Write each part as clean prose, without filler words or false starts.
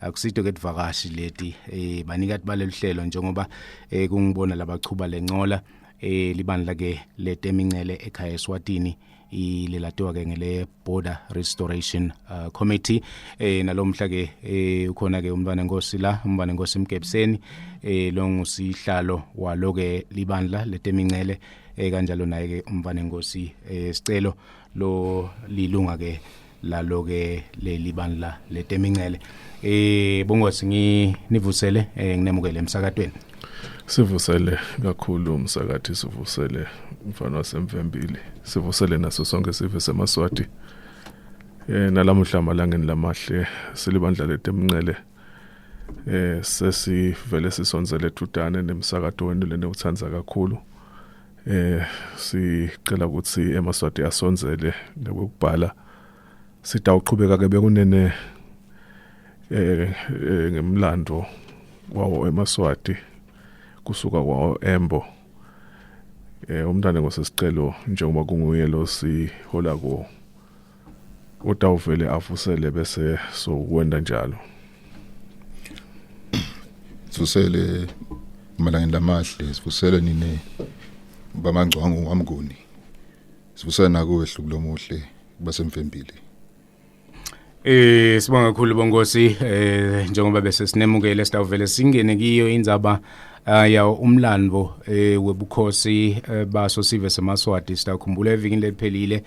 Akusito ke tivakashi leti, banikati balelihlelo, njengoba kungibona labachuba lencola, libandla ke letemincele ekhaya eSwatini, ilelatiwa ke ngele Border Restoration Committee. Nalomhla ke ukhona ke umntwana enkosi la, umntwana enkosi Mgebiseni, longusihlalo walo ke libandla letemincele, kanjalo naye ke umntwana enkosi Sicelo, lo lilunga ke lalo ke leli bandla letemincele. Bongosi, nginivusele, nginemukele emsakatweni. Sivusele kakhulu umsakathi, sivusele mfana wasemvembili, sivusele naso sonke sive semaSwati. Nalamuhla amalangeni lamahle, silibandla letemncele, sesivele sisondzele edvutane nemsakato wenu lene utsandza kakhulu. Sicela ukuthi emaSwati asondzele nekubhala. Sitawuchubeka ke bekunene ngemlando wawo emaSwati kusuka kwawo Embo. Umntana ngosesicelo, njengoba kunguye lo sihola ko, utawuvele avusele bese sokwenda njalo. Sivusele emalangeni lamahle, sivusele nine bamangcwangu wamnguni. Sivusele nakuwe Hlubi lomuhle basemvembili. Sibonga kakhulu bonkosi, njengoba bese sinemukele, sitawuvele singene kiyo indzaba ya umlando webukhosi baso sive semaSwati. Sitawukhumbula evikini lephelile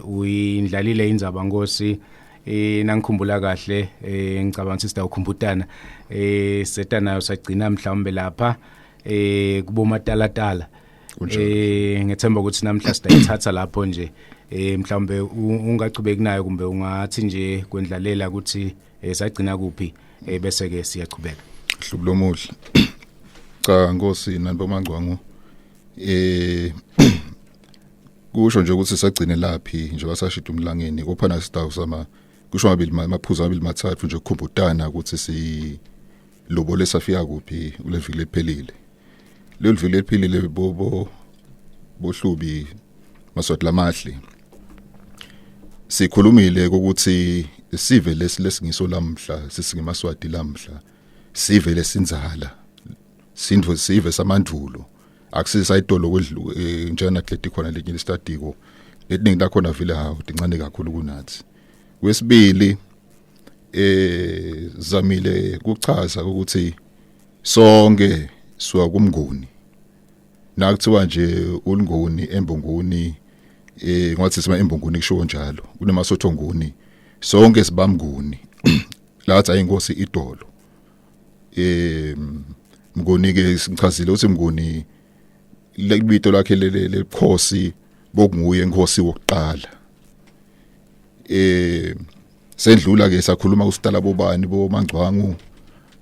uyindlalile indzaba nkosi, nangikhumbula kahle, ngicabanga ukuthi sitawukhumbutana, seta nayo sagcina mhlawumbe lapha kubomatalatala. Ngethemba ukuthi namhla sidayithatha lapho nje, mhlawumbe ungachubeki nayo kumbe ungathi nje kwendlalela ukuthi sagcina kuphi, bese ke siyachubeka. Hlubi lomuhle. Cha nkosi nani bomangcwangu, kusho nje ukuthi sagcine laphi nje wasashida umlangeni kuphana sitawu sama kusho mabili maphuzu amabili mathathu nje ukukhumbutana ukuthi si lobo lesafika kuphi kuleviki lephelile. Leli viki lephelile bobo bohlubi maSwati lamahle sikhulumile ukuthi sive lesi lesingiso lamhla sisingemaswati lamhla, sive lesinzala sindvo, sive samandulo, akusisa itolo kwedlu njena athletic khona letinye lestatiko letiningi takhona vele hawo tincane kakhulu kunathi. Kwesibili, zamile kuchaza ukuthi sonke suka kumnguni, nakuthiwa nje ulinguni embonguni, ngathi sima embonguni kusho njalo kunemasotho nguni, sonke sibamnguni lathi ayinkosi idolo. Mnguni ke sichazile ukuthi mnguni lebito lakhe lekhosi bokunguye inkosi wokuqala. Sendlula ke sakhuluma kusitala bobani bomangcwangu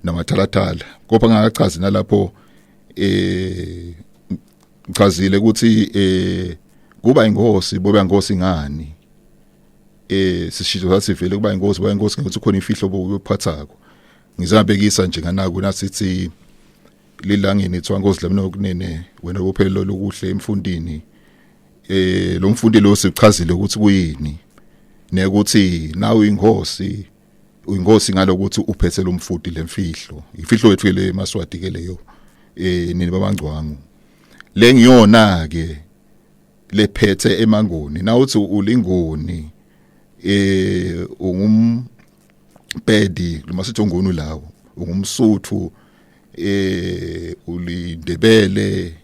namathalathala, kodwa ngakachazi nalapho, ngichazile ukuthi kuba inkosi boba inkosi ngani. Sishido sathi vele kuba inkosi, kuba inkosi ngokuthi khona ifihlo bokuphathako. Ngizabekisa nje nganaku nasithi lilangeni ethiwa nkosi Dlamini okunene wena bophelo lokuhle emfundini. Lo mfundi lo sichazile ukuthi kuyini, nekuthi nawe inkosi, uyinkosi ngalokuthi uphethe lo mfundi lemfihlo, ifihlo yethu le emaSwati ke leyo, nini babangcwangu lengiyona ke lephethe emangoni. Nawuthi ulingoni, ungumpedi noma sithi ungoni lawo, ungumsuthu, ulindebele,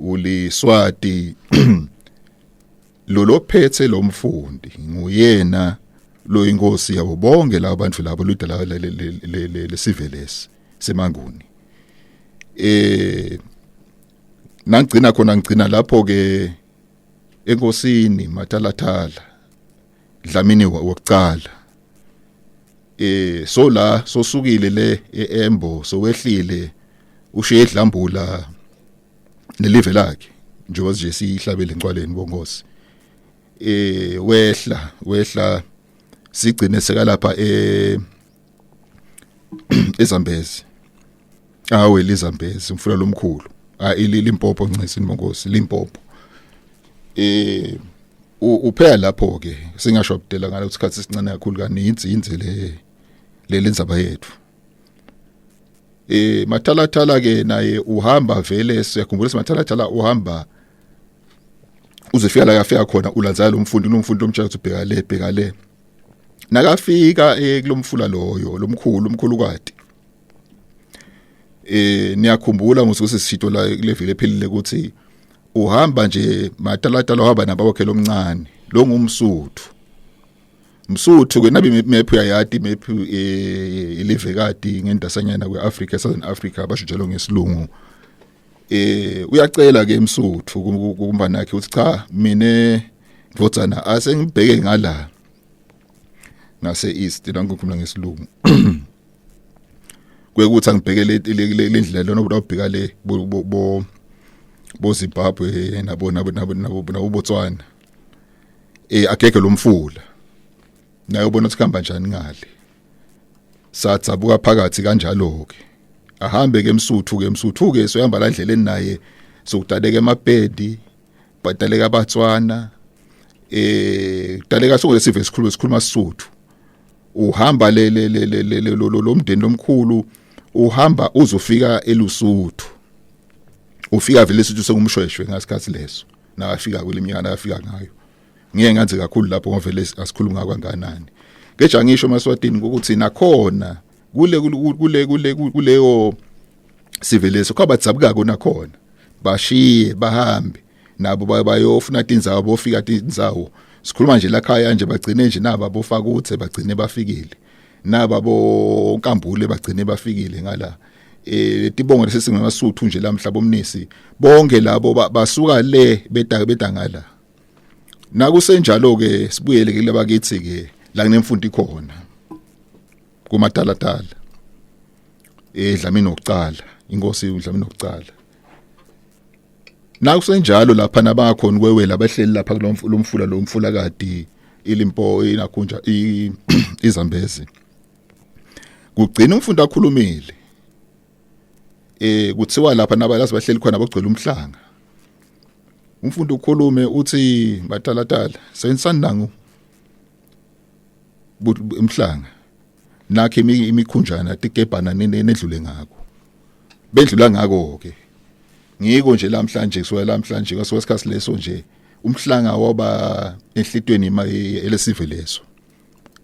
uliswati, lo lophethe lo mfundi nguyena lo inkosi yabo bonke labo bantu labo ludala lesive lesi semanguni. Nangigcina khona, ngigcina lapho ke enkosini Matalatala Dlamini wokucala. So la sosukile le eEmbo, sowehlile ushiye edlambula nelive lakhe njengoba nje sihlabele encwaleni bonkosi. Wehla wehla sigcine sekalapha eZambezi, awe lizambezi umfula lomkhulu, ah iLimpopo, ncisi bonkosi, Limpopo. Uphela lapho ke singasho abudela ngalo isikhathi esincane kakhulu kaninzi inze le Lelendzaba yethu Matalatala ke naye uhamba vele, siyakhumbula Matalatala uhamba uzofika la kafika khona, ulandzela lo mfundi lomtshela ukuthi ubheka le, bheka le. Nakafika kulomfula loyo lomkhulu, umkhulukati, niyakhumbula ngosuku sisito la kulevile ephilile ukuthi uhamba nje Matalatala, uhamba nabawakhe lomncane lo ngumsuthu. Msuthu ke nabi map, uyayati map ilivekati ngendasanyana kweAfrica, Southern Africa basho njalo ngesilungu. Uyacela ke emsuthu kumbanakhe uthi, "Cha, mina ndvodzana asengibheke ngala ngase east la," ngikhuluma ngesilungu, kwekuthi angibheke le ndlela lona ubheka le bo bo Zimbabwe nabo nabo nabo nabo nabo Botswana, agege lomfula naye ubona ukuthi kuhamba njani ngale. Sathabuka phakathi kanjalo ke, ahambe ke emsuthu ke, emsuthu ke soyahamba la endleleni naye, sokudaleka emapedi, badaleka abatswana, kudaleka sonke sive esikhulu esikhuluma Sesotho. Uhamba le le le le lo mndeni lomkhulu uhamba uzofika eLusuthu, ufika vele sithi sengumshweshwe ngasikhathi leso nakafika kuleminyaka nakafika ngayo. Ngiye nganze kakhulu lapho ngoba vele asikhulumi ngako kanganani. Keja ngisho emaswatini ukuthi nakhona kule kule kule kuleyo sive leso kwabadzabukako nakhona, bashiye bahambe nabo bayofuna tindzawo, bofika tindzawo. Sikhuluma nje lakhaya nje, bagcine nje naba bofakuthe bagcine bafikile, naba bonkambule bagcine bafikile ngala, tibongo lesesingamasuthu nje lamhla bomnisi bonke labo basuka le beta ngala. Nakusenjalo ke sibuyele ke labakithi ke la kunemfundo ikhona kuMatalatala, eDlamini wokucala, inkosi uDlamini wokucala. Nakusenjalo lapha nabakhona kwewela abahleli lapha kulomfula, lo mfula kadi iLimpopo inakhunja iZambezi, kugcina umfundi akhulumile, kuthiwa lapha nabalazi bahleli khona bogcwele umhlanga. Umfundi ukhulume uthi, "Batalatala, sebenzisani nangu umhlanga nakhe imikhunjana tigebhana nedlule ngakho." Bedlula ngakho ke, ngiko nje lamhlanje, kusuka lamhlanje kwasuka isikhathi leso nje umhlanga waba enhlitweni elesive leso,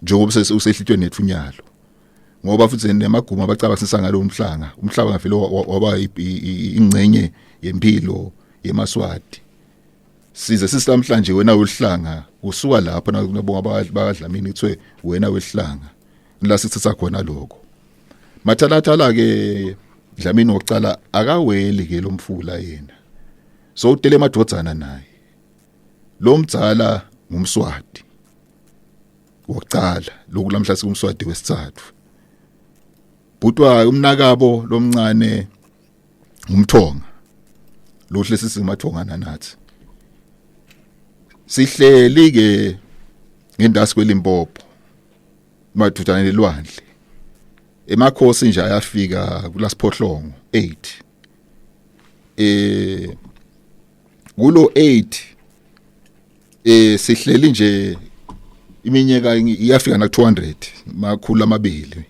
njengoba usehlitweni nethu nyalo, ngoba futhi nemaguma abacaba sisa ngalo umhlanga. Umhlaba ngavele waba ingcenye yempilo yemaSwati size sisamhlanje. Wena wehlanga kusuka lapho nabonga bakadlamini kuthiwe wena wehlanga, la sithatha khona lokho. Mathalathala ke Dlamini wokucala akaweli ke lomfula yena, so utele emadodzana naye. Lo mdzala ngumswati wokucala, lokhu lamhla sikumswati wesithathu. Bhutwa umnakabo lomncane ngumthonga, lohle sisimathongana nathi. Sihleli ke ngendasi kweLimpopo madudane lelwandle. Emakhosi nje ayafika kulasiphohlongo 8, kulo 8 sihleli nje iminyaka iyafika na 200, makhulu amabili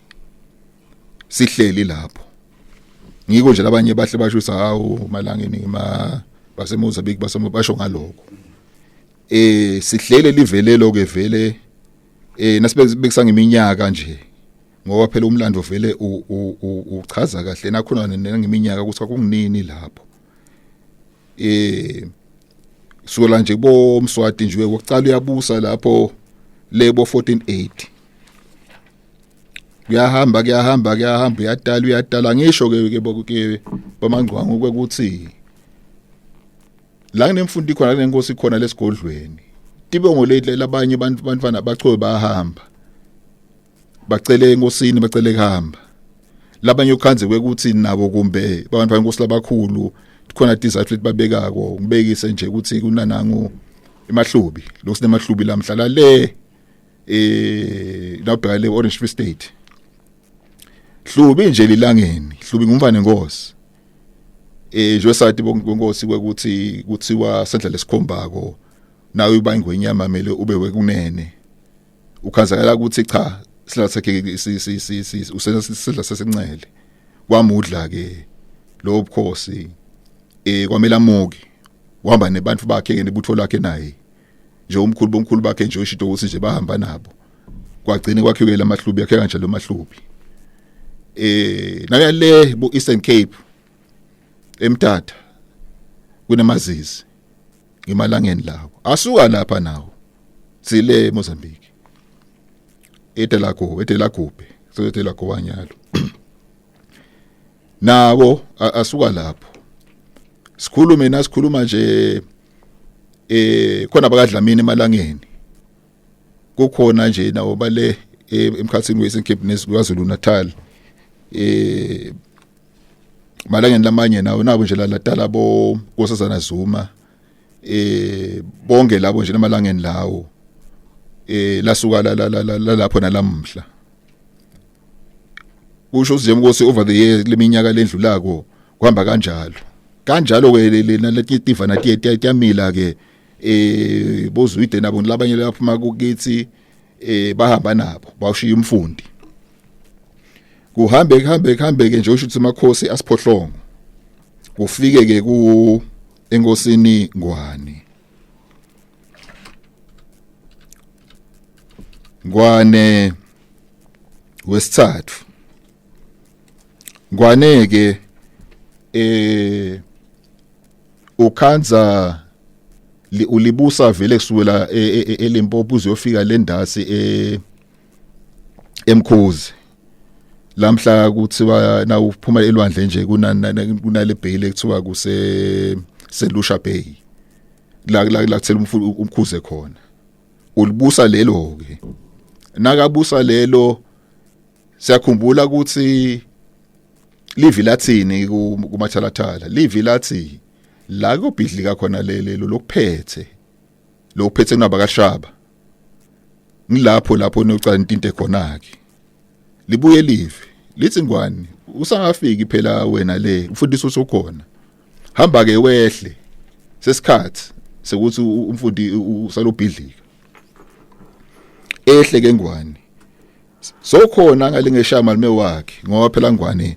sihleli lapho. Ngiko nje labanye bahle basho ukuthi hawu, malangeni ma baseMozambique basemo basho ngalokho. Sihlele livelelo ke vele, nasibekisa ngeminyaka nje, ngoba phela umlando vele uchaza kahle nakhona nangeminyaka ukuthi kwakunginini lapho. Sukela nje kubo Mswati nje wokucala uyabusa lapho lebo 1480, kuyahamba kuyahamba kuyahamba, uyadala uyadala. Ngisho ke ke bamangcwangu ukuthi la kunemfundo ikhona, kunenkosi khona lesigodlweni, tibongo leli labanye abantu bantwana bachobe bayahamba bacele enkosini, bacele kuhamba. Labanye ukhanze kwekuthi nabo kumbe abantu benkosi labakhulu khona tizathu leti babekako. Ngibekise nje ukuthi kunanangu emahlubi, lo sinemahlubi lamhlala le lawubheka le Orange Free State. Hlubi nje lilangeni, Hlubi ngumfana enkosi, nje sathi bonkosi kwekuthi kuthiwa sendla lesikhombako nawe uba ingwenyama mele ube wekunene. Ukhazakala ukuthi cha, Sidla sakhe si si si si usenza sidla sasencele kwamudla ke lo bukhosi kwamela amuke uhamba nebantu bakhe ke nebutho lakhe naye nje umkhulu bomkhulu bakhe nje ushito ukuthi nje bahamba nabo kwagcine kwakhiwe lamahlubi yakhe kanjalo amahlubi naye le bo Eastern Cape eMthatha kunemazizi ngemalangeni lawo asuka lapha nawo sile eMozambique eDelago eDelagube so eDelago wanyalo nawo asuka lapho sikhulume nasikhuluma nje khona bakadlamini emalangeni kukhona nje nawo bale emkhathini we-Eastern Cape neKwaZulu Natal malangeni lamanye nawo nabo nje lalatala bo Nkosazana Zuma bonke labo nje emalangeni lawo lasuka lapho nalamhla kusho uZemkosi over the years leminyaka lendlulako kuhamba kanjalo kanjalo ke lena tiva natiye tiyamila ke bozwide nabo labanye laphuma kukithi bahamba nabo bawushiya umfundi kuhambe kuhambe kuhambe ke nje usho ukuthi amakhosi asiphohlongo kufike ke ku enkosini Ngwane Ngwane wesithathu Ngwane ke ukhanza ulibusa vele kusukela eLimpopo uzofika lendasi eMkhuzi lamhla kuthiwa na uphuma elwandle nje kunale bay lekuthiwa kuse Selusha Bay la la la kuthela umkhuze khona ulibusa lelo ke nakabusa lelo siyakhumbula ukuthi livi lathini kumathalathala livi lathi la kobhidlika khona lelo lokuphethe lokuphethe kunabakashaba ngilapho lapho nocala intinte khona ke libuye live lithi ngwani usangafiki phela wena le umfundisi usukhona hamba ke wehle sesikhathi sekuthi umfundi usalobhidlika ehle ke ngwani sokhona ngalingesha malume wakhe ngoba phela ngwane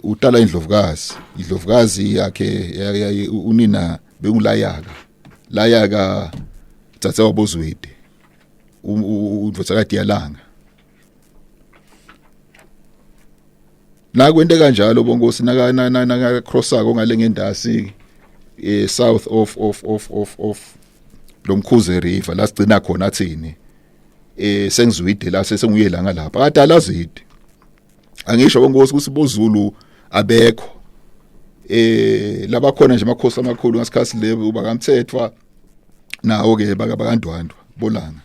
utala indlovukazi indlovukazi yakhe unina bengulayaka layaka tsatsa wabozwide undvodzakati yalanga nakwente kanjalo bonkosi naka naka crossako ngale ngendasi south of of of of of lomkhuze river la sigcina khona thini sengizwide la sesenguye la ngalapha kade alazide angisho bonkosi ukuthi bozulu abekho labakhona nje amakhosi amakhulu ngasikhathi lebo bakamthethwa nawo ke bakandwandwa bolanga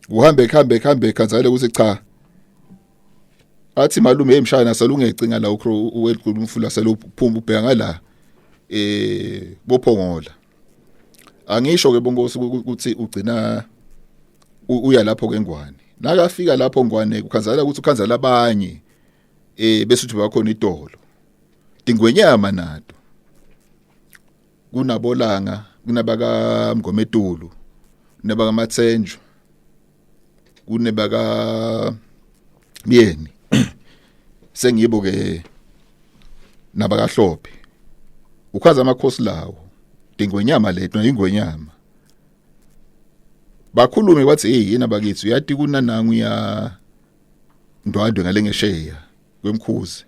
uhambe kuhambe kuhambe khanzale ukuthi cha athi malume emshana salungecinga la ukro uwelqulu umfula selophuma ubheka ngala bophongola angisho ke bonkosi ukuthi ugcina uya lapho ke ngwane nakafika lapho ngwane kukhanzala ukuthi ukhanzala abanye bese uthi bakhona idolo dingwenyama nato kunabolanga kunabaka Mgometulu kunabaka Matsenjwa kunebaka Myeni sengibo ke nabakahlophe ukhaza amakhosi lawo dingwenyama lethu ingwenyama bakhulume bathi hey yena bakithi uyati kunanangu ya ndwandwe ngale ngesheya kwemkhuzi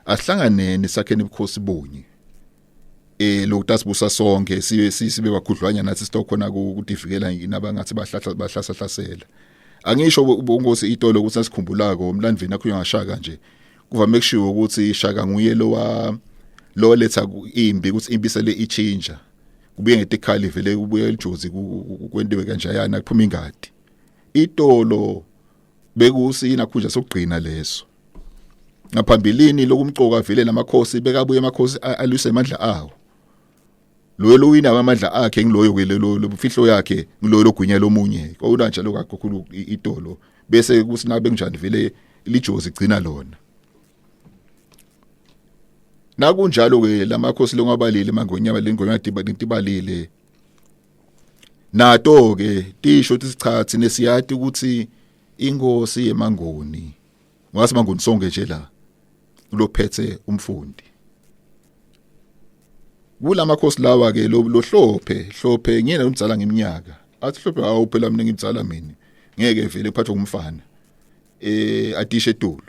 asihlanganeni sakheni ubukhosi bunye lokutasibusa sonke sibe sibe bakhudlwanya nathi sitokhona ukudivikela nabangathi bahlahla bahlasahlasela angisho ubongosi itolo ukuthi asikhumbulako umlandvini akho ngashaka nje kuvame kushiwo ukuthi shaka nguye lo wa lo letha imbi ukuthi imbi sele ichinja kubuye ngetikhali vele kubuye lijozi kwentiwe kanjayana kuphuma ingadi itolo bekusina khunja sokugcina leso ngaphambilini lokumcoka vele namakhosi bekabuye amakhosi alwise amandla awo loyo lowina amandla akhe ngiloyo ke lelo lobufihlo yakhe ngiloyo logwinya lomunye kwakunjalo kakhulu itolo bese kusinabe kunjani vele lijozi gcina lona nakunjalo ke lamakhosi longabalile mangonyama lengonyama tibalile. Nato ke tisho ukuthi cha thina siyati ukuthi inkosi yemangoni ngoba simangoni sonke nje la lophethe umfundi. Kulamakhosi lawa ke lo lohlophe hlophe ngiyena umdzala ngeminyaka athi hlophe hawu phela mina ngimdzala mina ngeke vele uphathwe ngumfana atishe etulu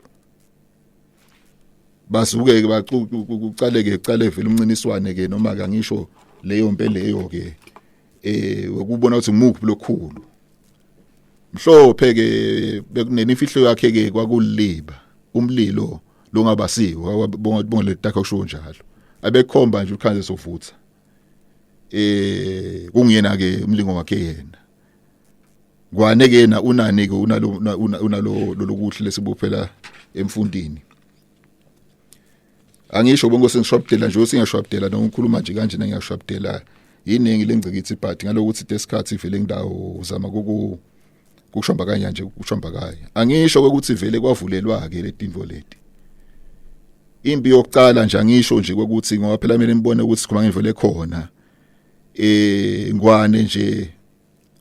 basuke ke bacucaleke kucale vele umnciniswane ke noma kangisho leyo mpe leyo ke ukubona ukuthi ngimuphi lokhulu mhlophe ke bekunemfihlo yakhe ke kwakuliba umlilo longabasiwe wabonga bonga letakho kusho njalo abekhomba nje ukhanze sovutha kungiyena ke umlingo wakhe yena ngwane ke yena unani ke unalo unalo lokuhle lesibuphela emfundini angisho bonke sengishwabudela nje singashwabudela noma ukhuluma nje kanje ngiyashwabudela iningi lengcikithi but ngalokuthi lesikhathi vele indawo uzama kuku kushamba kanye nje kushamba kanye angisho ukuthi vele kwavulelwa ke letinto leti impi yokucala nje angisho nje ukuthi ngoba phela mina ngibone ukuthi sikhuluma ngevele khona ngwane nje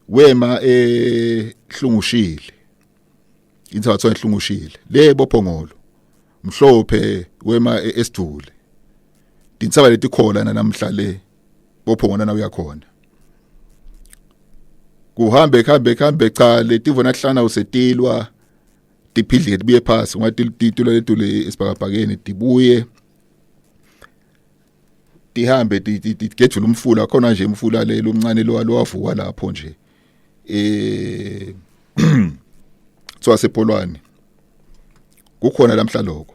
wema ehlungushile inthathu ehlungushile le bophongolo mhlophe wema esidvule tintsaba letikhona namhla le bophongolo na uyakhona kuhambe kuhambe kuhambe cha letivona hlana usetilwa tiphidlike tibuye phasi ngoba titulwa letule esibhakabhakeni tibuye tihambe tigejula umfula khona nje umfula le lomncane lo lowavuka lapho nje kuthiwa sepolwane kukhona lamhla lokho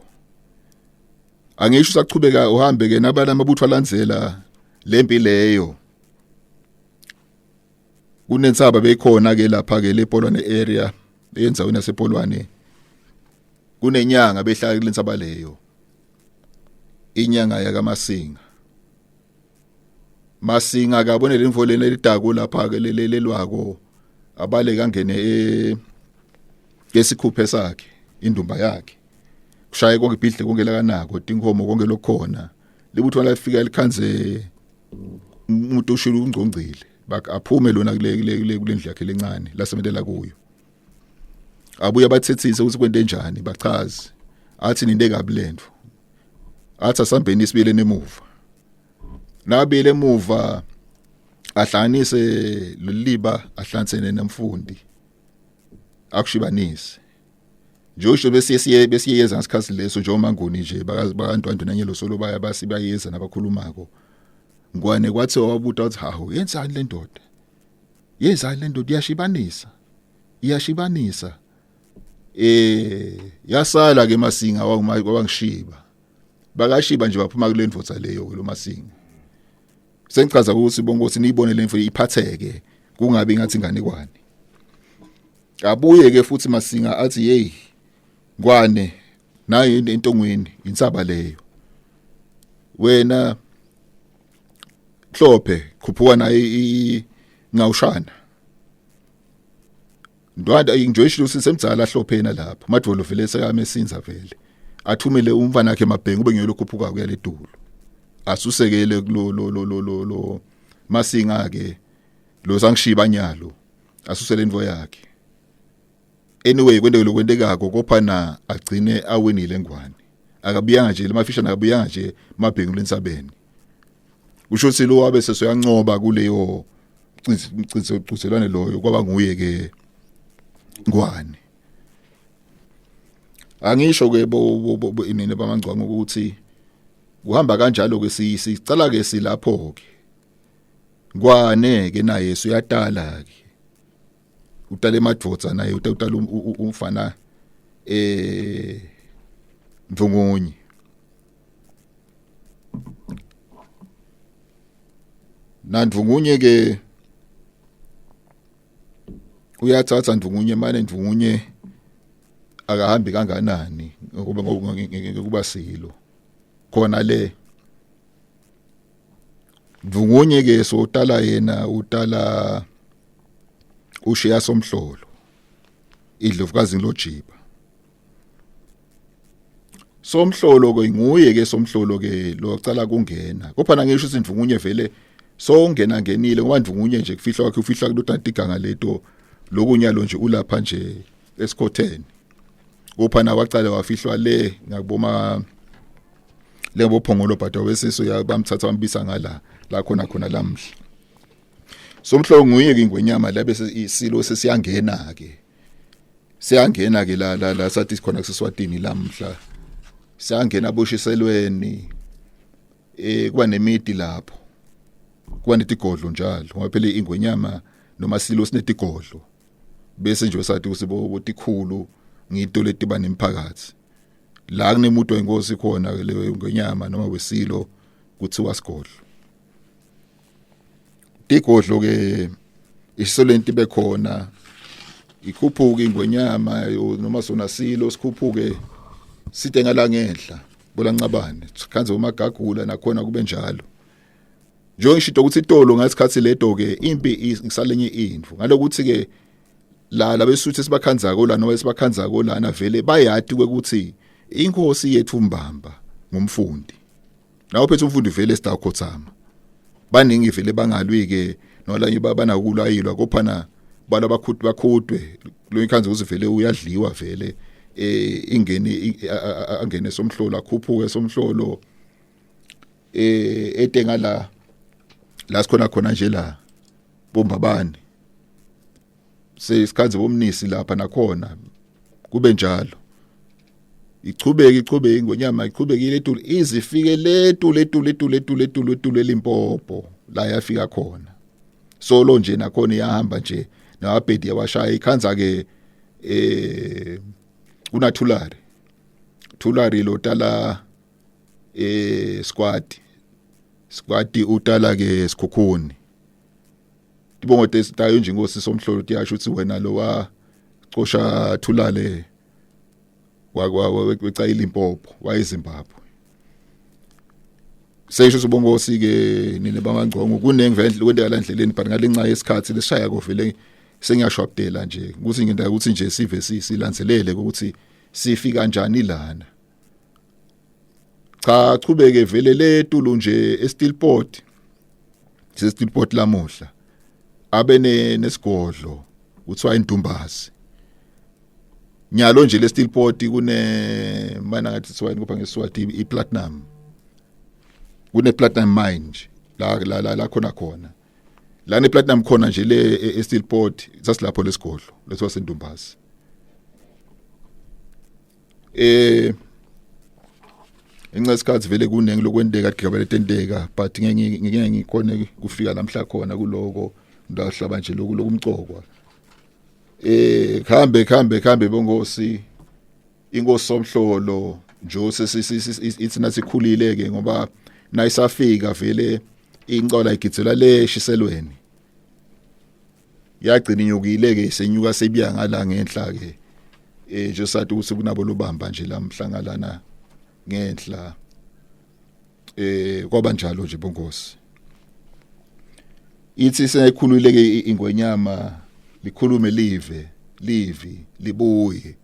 angisho usachubeka uhambe ke nabana amabutho alandzela lempi leyo kunensaba beyikhona ke lapha ke lepolwane area endzaweni yasepolwane kunenyanga behlala kulensaba leyo inyanga yakamasinga masinga akabone lemfo lena elidako lapha ke lelelwako abaleka angene esikhuphe sakhe indumba yakhe kushaye konke ibhidle konke lakanako tinkomo konke lokhona libutho lafika likhanze umuntu oshilo ungcongcile aphume lona kule kule kulendlu yakhe lencane lasementela kuyo abuye abathethise ukuthi kwente njani bachaze athi ninte kabi lento athi asambeni isibile nemuva nabile emuva ahlanganise loliba ahlanganisene nemfundi akushibanise nje bese siye besiyeza ngesikhathi leso njengoba ngoni nje bakantwantwe nanyelo solo baya basibayeza nabakhulumako ngwane kwathi wabuta wathi hawu yenzani le ndoda yenzani le ndoda iyashibanisa iyashibanisa yasala ke masinga wabangishiba bakashiba nje baphuma kule ndvodza leyo ke lo masinga sengichaza ukuthi bonke niyibone le mfo iphatheke kungabi ngathi inganekwane abuye ke futhi masinga athi hey ngwane nayo entongweni insaba leyo wena hlophe khuphuka naye ngawushana Ndwanda ngijoyishilo sisemdzala hlophena lapho madvolo vele sekame esinza vele athumele umfana wakhe mabhengu ube ngiyolo khuphuka kuya ledulo asusekele kulo lo lo lo lo masinga ke lo sangishiba nyalo asusele into yakhe anyway kwenteke lokwentekako kopha na agcine awinile ngwane akabuyanga nje lamafisha nakabuyanga nje mabhengu lensabeni kusho ukuthi lo wabe sesoyancoba kuleyo mcinzelwane loyo kwaba nguye ke ngwane angisho ke bo inene bamangcwango ukuthi kuhamba kanjalo ke sicala ke silapho ke ngwane ke naye suyatala ke utala emadvodza naye utala umfana Mvungunyi nandvungunye ke uyathatha ndvungunye mane ndvungunye akahambi kanganani ngokuba ngokuba silo khona le Ndvungunye ke sotala yena utala ushiya somhlolo idlovukazi lojiba somhlolo ke nguye ke somhlolo ke locala kungena kodwa ngisho ukuthi ndvungunye vele So ungena ngenile ngoba ndvungunye nje kufihlwa kwakhe ufihlwa kulotana tiganga leto lokunyalo nje ulapha nje esikhotheni. Uphana waqala wafihlwa le ngakuboma lengophongolo but wesiso yabamthatha bambisa ngala la khona khona lamhla. Somhlobo nguye ke ingwenyama la bese isilo sesiyangena ke. Siyangena ke la la la sathi sikhona kuseswatini lamhla. Siyangena boshiselweni kuba nemiti lapho. Kuba netigodlo njalo ngoba phela ingwenyama noma silo sinetigodlo. Bese nje sathi ukuthi botikhulu ngito letiba nemphakathi. La kunemuto wenkosi khona ke leyo ngwenyama noma wesilo kuthiwa sigodlo. Tigodlo ke isolenti bekhona ikhuphuka ingwenyama noma sona silo sikhuphuke side ngala ngenhla bolancabane khanze umagagula nakhona kube njalo. Njengoba ngisho ukuthi itolo ngasikhathi leto ke impi isalenye indvu ngalokuthi ke la labesuthu esibakhanzako la noma esibakhanzako lana vele bayati ukuthi inkosi yethu mbamba ngumfundi. Nawo phethe umfundi vele sidakhothama. Baningi vele bangalwi ke nolanye banakulayilwa kophana bala bakhudwe bakhudwe lo ikhanze ukuthi vele uyadliwa vele ingene angene somhlolo akhuphuke somhlolo ete ngala la sikhona khona nje la bombabane sesikhanze bomnisi lapha nakhona kube njalo. Ichubeke ichubeke ingonyama ichubekile etulu izifike letu letu letu letu letu letu eLimpopo la yafika khona. Solo nje nakhona iyahamba nje nawabhedi yawashaya ikhanza ke kunathulari Thulari lo tala squad squad utala ke sikhukhuni. Tibongo tayo nje inkosi somhlolo tiyasho ukuthi wena lo wa cosha Thulale weca iLimpopo wayeZimbabwe. Seyisho sibongosi ke nine bangangcongo kunengi vele kwenteka la endleleni but ngalenxa yesikhathi lesishaya kovele sengiyashwabudela nje ukuthi ngindaba ukuthi nje sive silandzelele ukuthi sifika kanjani lana. Cha chubeke vele letulu nje eSteelport seSteelport lamuhla abe nesigodlo kuthiwa intumbazi. Nyalo nje leSteelport kune mana ngathi kuthiwa kupha ngeSwati iplatinum. Kune platinum mine nje la la la khona khona. La ne platinum khona nje le eSteelport sasilapho lesigodlo lethiwa sentumbazi. Inxa isikhathi vele kunengi lokwenteka gigaba letenteka but ngeke ngeke ngikhone kufika lamhla khona kuloko ndahlaba nje lokhu lokumcokwa. Khambe khambe khambe bongosi inkosi somhlolo nje sesithi nasikhulile ke ngoba nayisafika vele incola igidzelwa le shiselweni. Yagcina inyukile ke senyuka sebiya ngala ngenhla ke nje sathi ukuthi kunabo lobamba nje lamhlangalana ngenhla kwaba njalo nje bonkosi. Ithi seyikhulule ke ingwenyama likhulume live livi libuye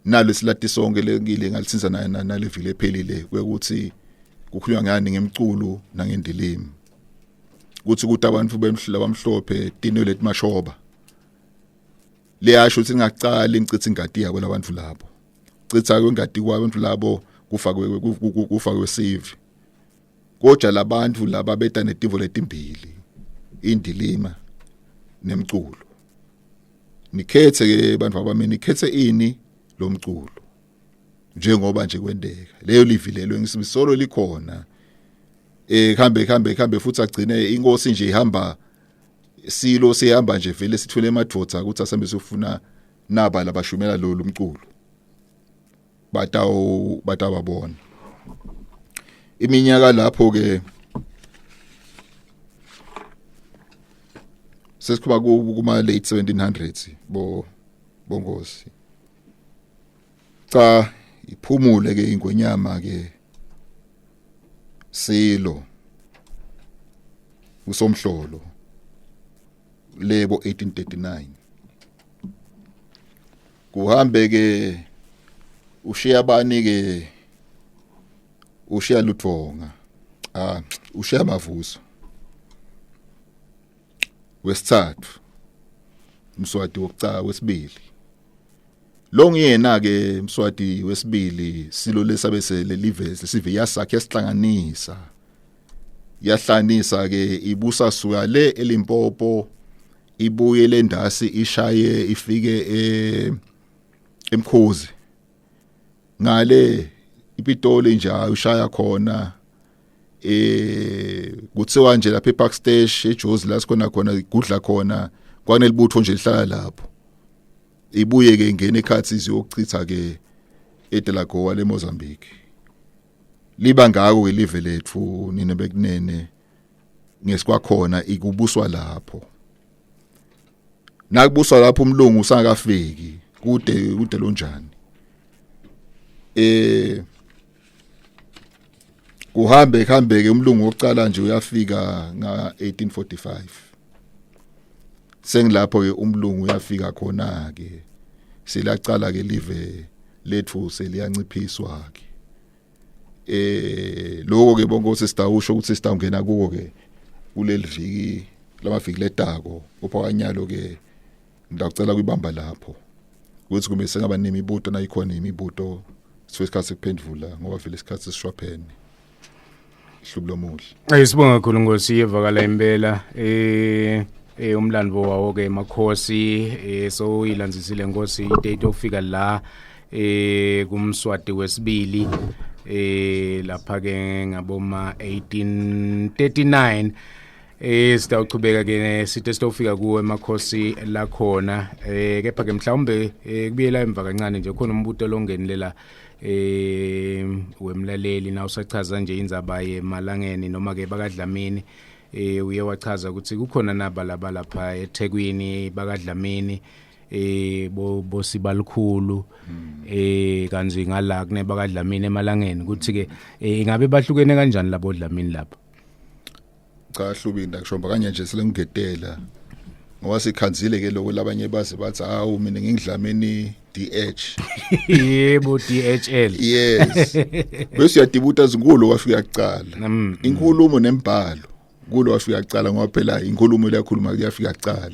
nalo silati sonke lekile ngalithinza nalevile ephelile kwekuthi kukhulunywa ngani ngemculo nangendilimi kuthi kuthi abantu bemhlaba bamhlophe tinwele lemashoba liyasho ukuthi ngingacali ngicithe ingadi yabo labantu labo citha kwengadi kwabantu labo kufakwe kufakwe sivi kodwa labantu laba beta netivo letimbili indilima nemculo. Nikhethe ke bantu abami nikhethe ini lomculo njengoba nje kwendeka leyo livi lelo ngisisolo likhona khambe khambe khambe futhi agcine inkosi nje ihamba silo sihamba nje vele sithwele emadvodza ukuthi asambe sofuna naba labashumela lo lumculo batawu batawabona iminyaka lapho ke sesikhuluma kuma late 1700s bo bongosi. Cha iphumule ke ingwenyama ke silo usomhlolo lebo 1839 kuhambe ke ushiya bani ke ushiya Ludvonga ushiya Mavuso. Wesithathu, Mswati wokucala wesibili. Lo nguyena ke Mswati wesibili, silo lesabe selelive sive yasakhe yasihlanganisa. Yahlanisa ke ibusa suka le eLimpopo ibuye lendasi ishaye ifike eMkhozi. Ngale iPitoli nje ushaya khona, kuthiwa nje lapha ePark Station eJozi la sikhona khona igudla khona, kwanelibutho nje lihlala lapho. Ibuye ke ingene ekhathi iziyochitha ke eDelagoa leMozambique. Liba ngako ke live lethu nina bekunene ngesikwakhona ikubuswa lapho. Nakubuswa lapho umlungu usangakafiki kude kude lonjani. Kuhambe kuhambe ke umlungu wokucala nje uyafika nga 1845. Sengilapho ke umlungu uyafika khona ke, selacala ke live lethu seliyanciphiswa ke. Lokho ke bonke sitawusho ukuthi sitawungena kuko ke kuleli viki lamaviki letako. Uphakanyalo ke ngiyacela kuyibamba lapho ukuthi kumbe sengaba nemibuto, nayikhona imibuto sifike isikhathi sekuphendvula, ngoba vele isikhathi sisishwaphene. Hlubi lomuhle. Ayisibonga kakhulu Nkosi, yevakala impela umlando wawo ke makhosi. So ilandzisile Nkosi idate ofika la kuMswati wesibili lapha ke ngaboma 1839. Sitawuchubeka ke sithe sitofika kuwe emakhosi lakhona, kepha ke mhlawumbe kubuyela emva kancane nje, khona umbuto longenelela wemlaleli na usachaza nje indzaba yemalangeni noma ke bakaDlamini. Uye wachaza ukuthi kukhona naba laba lapha eThekwini bakaDlamini, bo bosibalukhulu, kanzi ngala kune bakaDlamini emalangeni, kuthi ke ingabe bahlukene kanjani labo Dlamini lapho? Cha Hlubi, ndakushomba kanye nje selengigetela ngoba sikhanzile ke lokho, labanye baze bathi hawu mina ngingidlamini DH. Yebo, DHL. Yes, bese uyadibuta zinkulu wafika kucala inkulumo nembhalo kulo wafika kucala, ngoba phela inkulumo leyakhuluma kuyafika kucala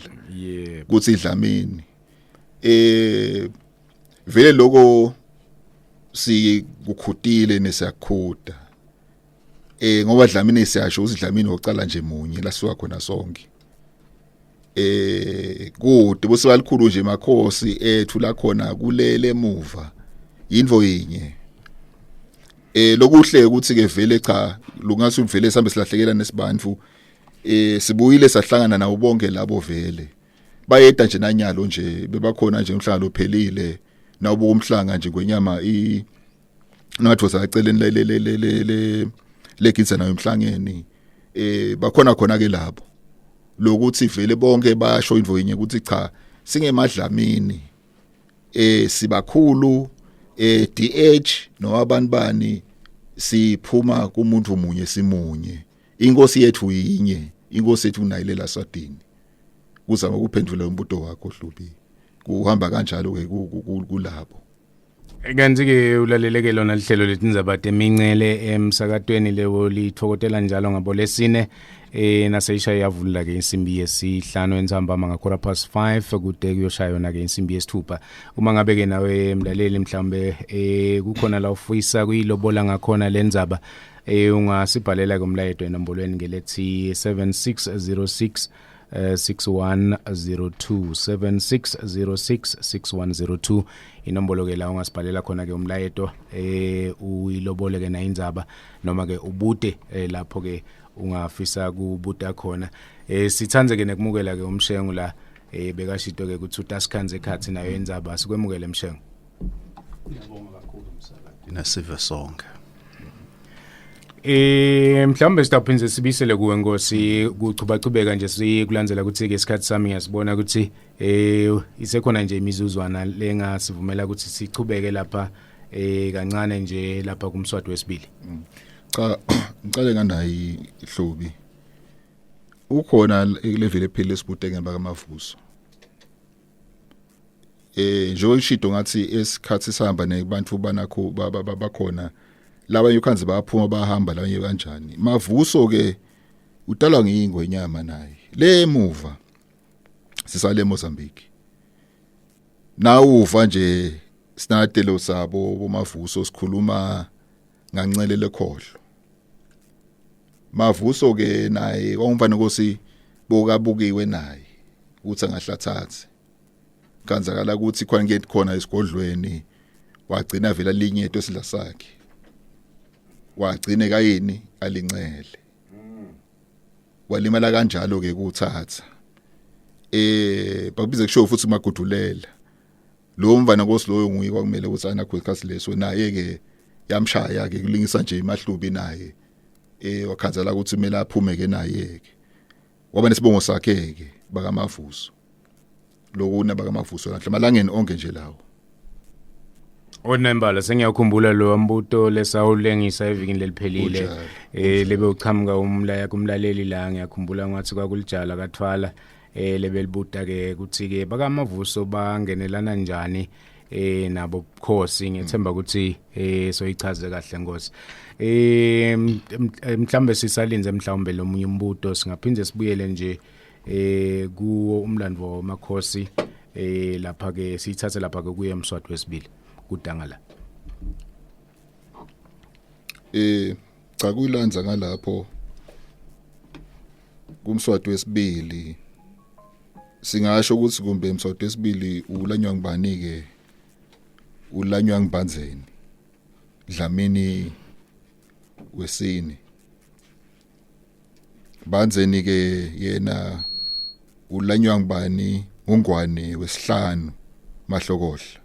kuthi idlamini. Vele lokho sikukhutile nesiyakhuda, ngoba Dlamini siyasho ukuthi Dlamini ocala nje munye lasuka khona sonke. Kude bosibalikhulu nje makhosi ethu la khona kulele emuva into yinye. Lokuhle ukuthi ke vele cha lungathi vele sambe silahlekela nesibantu, sibuyile sahlangana nawo bonke labo, vele bayeda nje nanyalo nje bebakhona nje umhlangano ophelile. Nawubuka umhlanga nje kwenyama i nathi saceleni le le le le le legidza nayo emhlangeni, bakhona khona ke lapho lokuthi vele bonke bayasho into yinye ukuthi cha singemadlamini, sibakhulu, DH noma abantu bani, siphuma kumuntu munye, simunye, inkosi yethu yinye, inkosi yethu unayilela Swadini. Kuzama ukuphendula umbuto wakho Hlubi, kuhamba kanjalo ke kulabo. Kanti ke ulaleleke lona lihlelo letindzaba temincele emsakatweni lewo litfokotela njalo ngabo lesine, naseyishaya yavulula ke insimbi yesihlanu entsambama nga 5:15 kude kuyoshaya yona ke insimbi yesithupha. Uma ngabe ke nawe mlaleli mhlawumbe kukhona la ufisa kuyilobola ngakhona lendzaba, ungasibhalela ke umlayeto enombolweni ngelethi 7606 6102, 7606 6102 inombolo ke la ungasibhalela khona ke umlayeto, uyilobole ke na indzaba noma ke ubute lapho ke ungafisa kubuta khona. Sithandze ke nekumukela ke umshengu la, bekashito ke ukuthi utasikhanze ekhathi nayo indzaba. Sikwemukele mshengu. Ngiyabonga kakhulu umsakade nasive sonke. Mhlawumbe sitawuphindze sibisele kuwe Nkosi kuchubachubeka nje sikulandzela ukuthi ke isikhathi sami ngiyasibona ukuthi isekhona nje imizuzwana lengasivumela ukuthi sichubeke lapha kancane nje lapha kuMswati wesibili. Cha, ngicale nganayi Hlubi, ukhona kulevele ephile esibude ngemva kamavuso, njengoba ishido ngathi esikhathi sihamba nebantu banakho bakhona labanye ukhanze bayaphuma bahamba labanye kanjani. Mavuso ke utalwa ngiyingwe inyama naye le emuva. Sisale eMozambique. Nawuva nje sinatelo sabo bomavuso sikhuluma ngancele lekhohlo. Mavuso ke naye kwangumfana nkosi bokabukiwe naye ukuthi angahlathathe. Kanzakala ukuthi khona ngeke khona esigodlweni wagcina vela linyeto esidla sakhe. Wagcine kayini alincele. Walimala kanjalo ke kuthatha. Bakubiza kusho futhi magudulela. Lo mfana nkosi loyo nguye kwakumele ukuthi anakho isikhathi leso naye ke yamshaya ke kulingisa nje imahlubi naye. Wakhanzela ukuthi kumele aphume ke naye ke. Waba nesibongo sakhe ke bakamavuso. Lokuna bakamavuso lanhle malangeni onke nje lawo. Onembala sengiyakhumbula lo mbuto lesawulengisa evikini leliphelile. Lebe uchamuka umlaya kumlaleli la ngiyakhumbula ngathi kwakulijala kathwala lebelibuta ke ukuthi ke bakamavuso bangenelana njani nabo bukhosi. Ngiyethemba ukuthi soyichaze kahle Nkosi. Mhlambe sisalinze mhlawumbe lomunye umbuto singaphinde sibuyele nje kuwo umlando wamakhosi lapha ke siyithathe lapha ke kuye eMswati wesibili kudangala. Cha kuyilanza ngalapho kumswati wesibili singasho ukuthi kumbe emswati wesibili ulanywa ngibani ke ulanywa ngibanzeni Dlamini wesine. Banzeni ke yena ulanywa ngibani ungwane wesihlanu mahlokohla.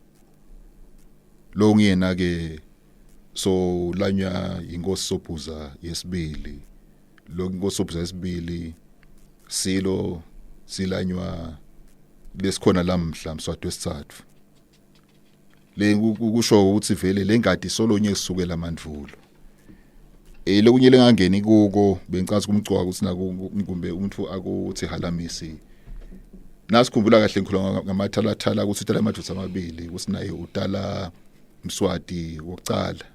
Lo ngiyena ke so ulanywa inkosi Sobhuza yesibili. Lo inkosi Sobhuza yesibili silo silanywa lesikhona lamhla Mswati wesithathu. Le kusho ukuthi vele lengadi solonye kusukela mandulo. Lokunye lengangeni kuko bengicathi kumcwaka ukuthi naku kumbe umuntu akuthi halamisi. Nasikhumbula kahle ngikhuluma ngamathalathala ukuthi utala amadvodza amabili ukuthi naye utala Mswati wokucala.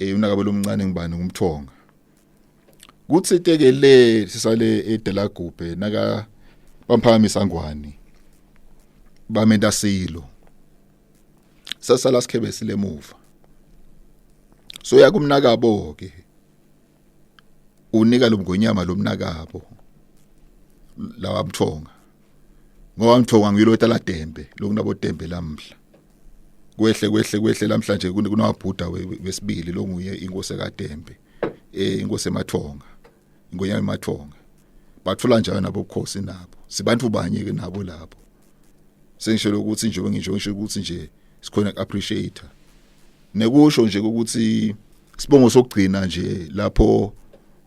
Unakabelo lomncane ngibani ngumthonga. Kuthi teke le sisale eDelagubhe naka bamphakamisa ngwani bamenta silo. Sasala sikhebe silemuva. So yakumnakabo ke unika lomngonyama lomnakabo lawa mthonga. Ngoba mthonga ngilo tala Dembe lokunabo Dembe lamhla. Kwehle kwehle kwehle lamhlanje kunawabhuda wesibili longuye inkosi kaDembe. Inkosi emathonga. Ingonyama emathonga. Bathola njalo nabo bukhosi nabo. Sibantu banye ke nabo lapho. Sengisho ukuthi nje ngisho ngisho ukuthi nje sikhona appreciate. Nekusho nje ukuthi sibongo sokugcina nje lapho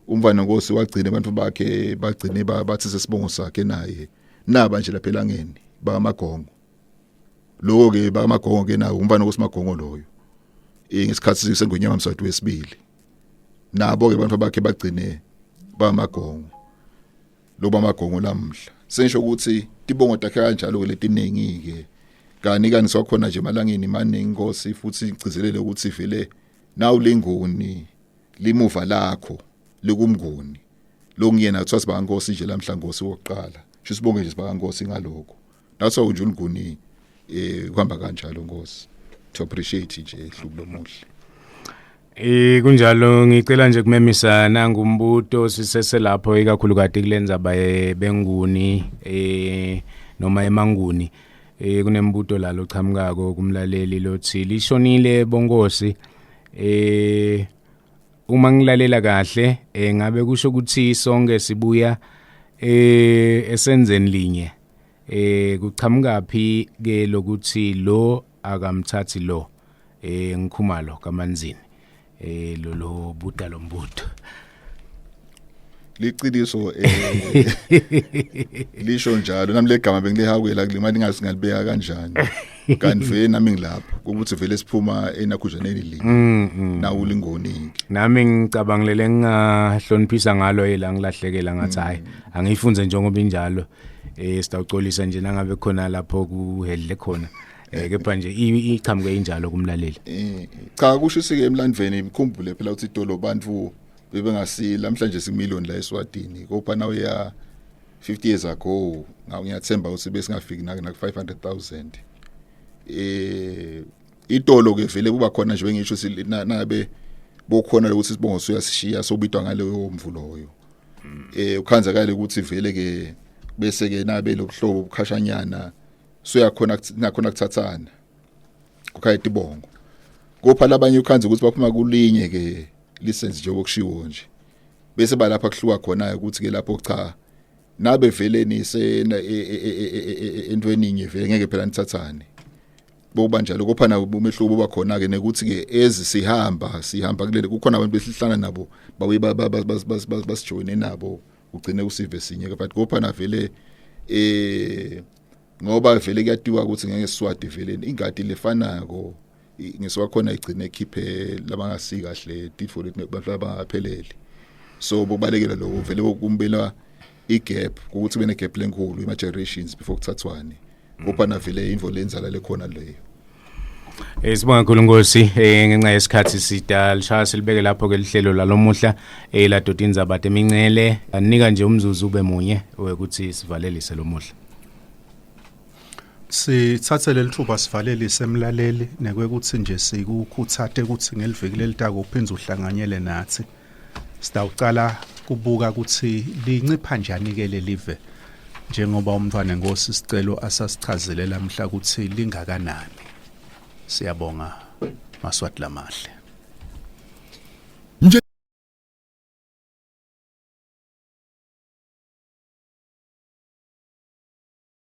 umfana nkosi wagcina abantu bakhe bagcine bathi sesibongo sakhe naye naba nje lapha elangeni bamagongo. Lokho ke bamagongo ke nawo umfana nkosi magongo loyo. Ngesikhathi sengonyama Mswati wesibili. Nabo ke abantu bakhe bagcine bamagongo. Loba magongo lamhla. Sengisho ukuthi tibongo takhe kanjalo ke letiningi ke. Kani kani sokhona nje malangeni maningi inkosi futhi igcizelele ukuthi vele nawu lengoni limuva lakho likumngoni. Lokungiyena kuthiwa sibankosi nje lamhla nkosi wokuqala. Sho sibonge nje sibankosi ngalokho. Nathiwa nje ulingoni kuhamba kanjalo nkosi. To appreciate nje hlubu lomuhle. Kunjalo ngicela nje kumemisa nangumbuto sisese lapho ikakhulukati kulenza baye benguni noma emanguni. Kunembuto la lochamukako kumlaleli lothi lishonile bonkosi. Uma ngilalela kahle ngabe kusho ukuthi sonke sibuya esenzeni linye. Kuchamuka phi ke lokuthi lo akamthathi lo ngikhumalo kaManzini lo buta lombuto. Liqiniso lisho njalo nami legama bengilihawukela kulimali ngasingalibeka kanjani. Kanti vele nami ngilapho ukuthi vele siphuma enakhujaneni linye. Nawu lingoni. Nami ngicabangilele ngingahloniphisa ngalo ela ngilahlekela ngathi hayi angiyifunze njengoba injalo. Sitawucolisa nje nangabe khona lapho kuhedle khona. Kepha nje ichamuke injalo kumlaleli. Cha kusho sike emlandveni imkhumbule phela ukuthi idolo bantu bebengasila namhlanje simillion la eSwatini. Kopha nawe ya 50 years ago ngiyathemba ukuthi besingafiki na 500,000. Itolo ke vele kuba khona nje, bengisho nabe bokhona ukuthi sibongo suyasishiya, sobitwa ngaleyo mvuloyo. Ukhanzakale ukuthi vele ke bese ke nabe lobuhlobo bukhashanyana, suyakhona nakhona kuthathana kukhaya tibongo. Kopha labanye ukhanze ukuthi baphuma kulinye ke license, njengoba kushiwo nje, bese balapha kuhluka khona ukuthi ke lapho cha, nabe vele nise entweni inye, vele ngeke phela nithathane, bokuba njalo. Kopha na umehluko buba khona ke nekuthi ke ezi sihamba kulele, kukhona abantu besihlala nabo, babuye basijoyine nabo, ugcine usive sinye. But kopha na vele ngoba vele kuyatiwa ukuthi ngeke Siswati vele ingadi lefanako ngeswakhona igcine ekhiphe labangasi kahle, tifo leti abantu abangaphelele. So bokubalekela lokho vele kumbela igap, ukuthi bene gap lenkulu ima generations before kuthathwane. Kupha na vele info lenzala lekhona leyo. Sibonga kakhulu Nkosi, ngenxa yesikhathi sidalishaya silibeke lapho ke lihlelo lalomuhla la Dodinzaba temincele. Anika nje umzuzu ube munye wekuthi sivalelise lomuhla. Sithathe leli thuba sivalelise emlaleli nekwekuthi nje sikukhuthate ukuthi ngeliviki lelitako uphindze uhlanganyele nathi. Sitawucala kubuka ukuthi lincipha njani ke lelive, njengoba umntwana enkosi sicelo asasichazele lamhla ukuthi lingakanani. Siyabonga, Maswati lamahle.